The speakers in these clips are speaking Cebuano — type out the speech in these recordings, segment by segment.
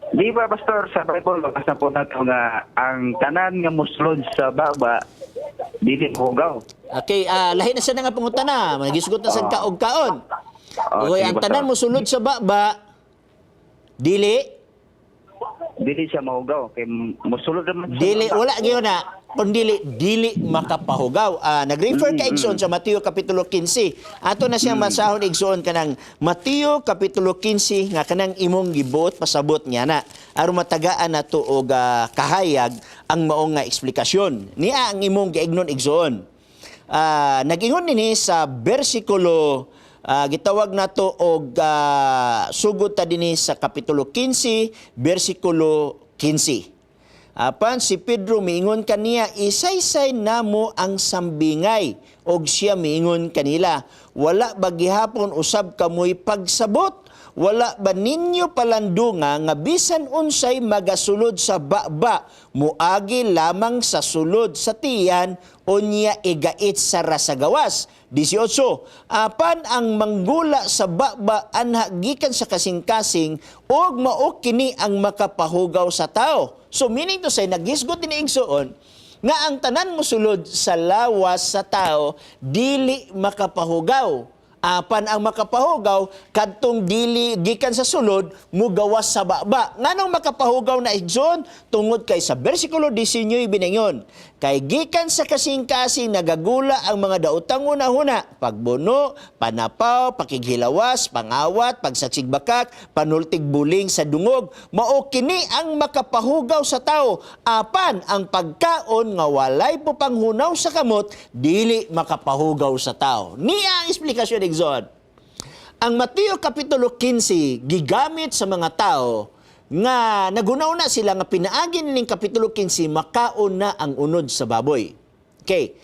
Di ba, Pastor, sa Bible, mabasa po nato nga ang tanan nga musulod sa baba, dili mohugaw. Okay, lahi na siya na nga pangutana. Magisgot na sa kaog kaon. Oh, Okay, sige, ang Pastor. tanan mosulod sa baba, dili, Dili siya mahugaw. Kay musulod naman sa dili baba. wala gyud na kun dili dili makapahugaw. Nag-refer ka, igsoon, sa Mateo kapitulo 15. Ato na siyang masahon, igsoon, kanang Mateo kapitulo 15 nga kanang imong gibuot pasabot niya na aron matagaan nato og kahayag ang maong nga eksplikasyon. Niya ang imong giignon, igsoon. Nag-ingon nini sa bersikulo gitawag nato og sugod ta dinhi sa kapitulo 15 bersikulo 15. Apan si Pedro miingon kaniya, "Isaysay namo ang sambingay." Og siya miingon kanila, "Wala ba gihapon usab kamoy pagsabot? Wala ba ninyo palandunga nga bisan unsay magasulod sa baba muagi lamang sa sulod sa tiyan, unya igait sa rasagawas?" 18. Apan ang manggula sa baba anha gikan sa kasing-kasing og mao kini ang makapahugaw sa tao. So meaning to say, naghisgot din igsoon nga ang tanan mosulod sa lawas sa tao dili makapahugaw. Apan ang makapahugaw kadtong dili gikan sa sulod, mugawas sa baba. Nganong makapahugaw na, igsoon? Tungod kay sa bersikulo 19 biningon, kay gikan sa kasing-kasing nagagula ang mga daotang hunahuna, pagbuno, panapaw, pakighilawas, pangawat, pagsatsigbakak, panultig buling sa dungog. Mao kini ang makapahugaw sa tao. Apan ang pagkaon nga walay panghunaw sa kamot dili makapahugaw sa tao. Niya ang eksplikasyon, igsoon. Ang Mateo Kapitulo 15 gigamit sa mga tao nga nagunaw na sila nga pinaagi ning Kapitulo 15 makaon na ang unod sa baboy. Okay.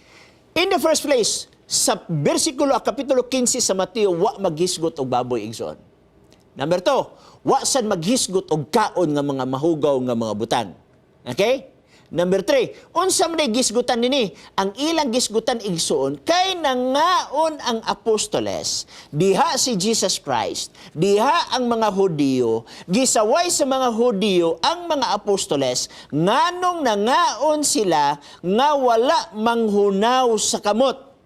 In the first place, sa bersikulo Kapitulo 15 sa Mateo, wa maghisgot og baboy, igsoon. Number 2, wa sad maghisgot og kaon nga mga mahugaw nga mga butang. Okay? Number 3, unsa man ay gisgutan nini? Ang ilang gisgutan, igsoon, kay nangaon ang apostoles, diha si Jesus Christ, diha ang mga Hudiyo, gisaway sa mga Hudiyo ang mga apostoles, nganong nangaon sila nga wala manghunaw sa kamot.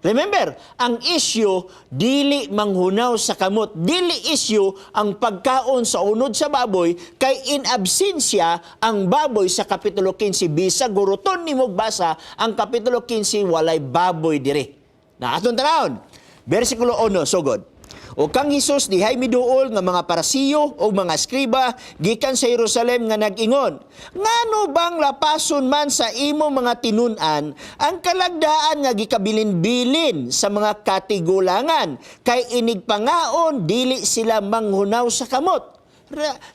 Remember, ang issue, dili manghunaw sa kamot. Dili issue ang pagkaon sa unod sa baboy kay in absentia ang baboy sa Kapitulo 15. Bisag guruton ni basa ang Kapitulo 15, walay baboy diri. Na atong tanawon. Versikulo 1, sugod. O kang Hesus dihay miduol nga mga Parasiyo o mga eskriba gikan sa Jerusalem nga nag-ingon, "Ngano bang lapason man sa imo mga tinun-an ang kalagdaan nga gikabilin-bilin sa mga katigulangan? Kay inig pangaon dili sila manghunaw sa kamot."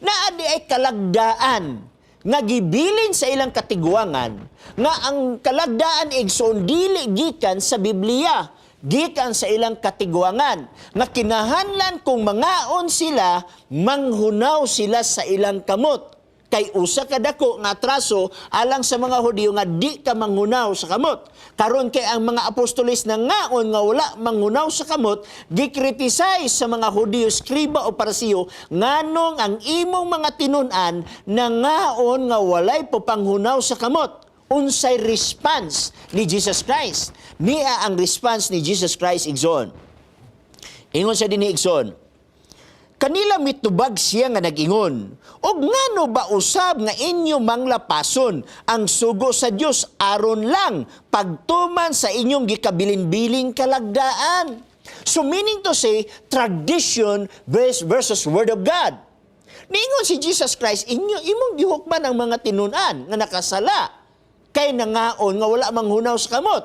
Naa di ay kalagdaan nga gibilin sa ilang katiguangan nga ang kalagdaan, igsoon, dili gikan sa Biblia, gikan sa ilang katiguangan nga kinahanglan kung mangaon sila manghunaw sila sa ilang kamot, kay usa ka dako nga atraso alang sa mga Hudiyo nga di ka manghunaw sa kamot. Karon kay ang mga apostoles nangaon nga wala manghunaw sa kamot, gikriticize sa mga Hudiyo, eskriba o Parasiyo, nganong ang imong mga tinun-an nangaon nga walay panghunaw sa kamot. Unsay response ni Jesus Christ? Niya ang response ni Jesus Christ, igsoon. Ingon siya dinhi, igsoon. Kanila mitubag siya nga nag-ingon, "Og ngano ba usab nga inyo manglapason ang sugo sa Dios aron lang pagtuman sa inyong gikabilin-biling kalagdaan?" So meaning to say, tradition versus Word of God. Niingon si Jesus Christ, inyo imong gihukman ang mga tinun-an nga nakasala kay nangaon nga wala manghunaw sa kamot.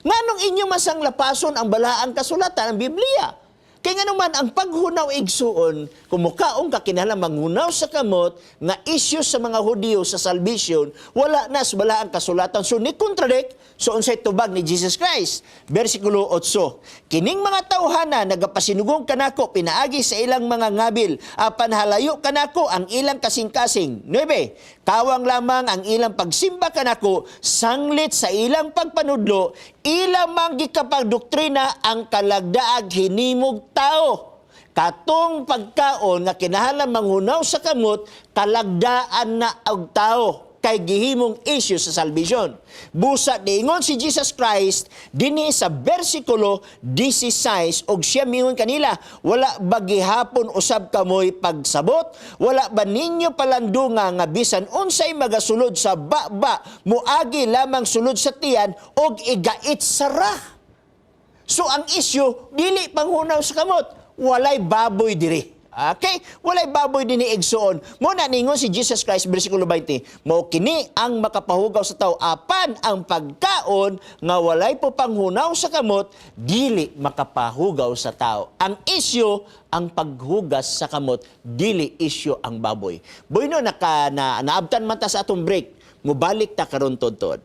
Nganong inyo masang lapason ang balaang kasulatan, ang Biblia? Kay nga naman, ang paghunaw, igsuon, kung mukaon ka kinahanglan manghunaw sa kamot, nga issue sa mga Hudiyo sa salvation, wala na sa balaang kasulatan. So, ni contradict, so unsay tubag ni Jesus Christ? Versikulo 8. "Kining mga tawhana nagapasinugong kanako pinaagi sa ilang mga ngabil, apan halayo kanako ang ilang kasing-kasing." 9. "Kawang lamang ang ilang pagsimba kanako, sanglit sa ilang pagpanudlo, ilang mang gikapagdoktrina ang kalagdaag hinimog tao." Katong pagkaon nga kinahanglan manghunaw sa kamot, kalagdaan na og tao kay gihimong issue sa salvation. Busa niingon si Jesus Christ dinhi sa bersikulo 16 og siya miingon kanila, "Wala ba gihapon usab kamoy pagsabot? Wala ba ninyo palandunga nga bisan unsay magasulod sa baba muagi lamang sulod sa tiyan og igait sara?" So ang issue dili panghunaw sa kamot, walay baboy diri. Okay? Walay baboy dinhi, igsuon. Mao na ningon si Jesus Christ, bersikulo 20, "Mao kini ang makapahugaw sa tao, apan ang pagkaon nga walay po panghunaw sa kamot dili makapahugaw sa tao." Ang issue ang paghugas sa kamot, dili issue ang baboy. Boyno, naka na naabtan man ta sa atong break. Mubalik ta karon tod.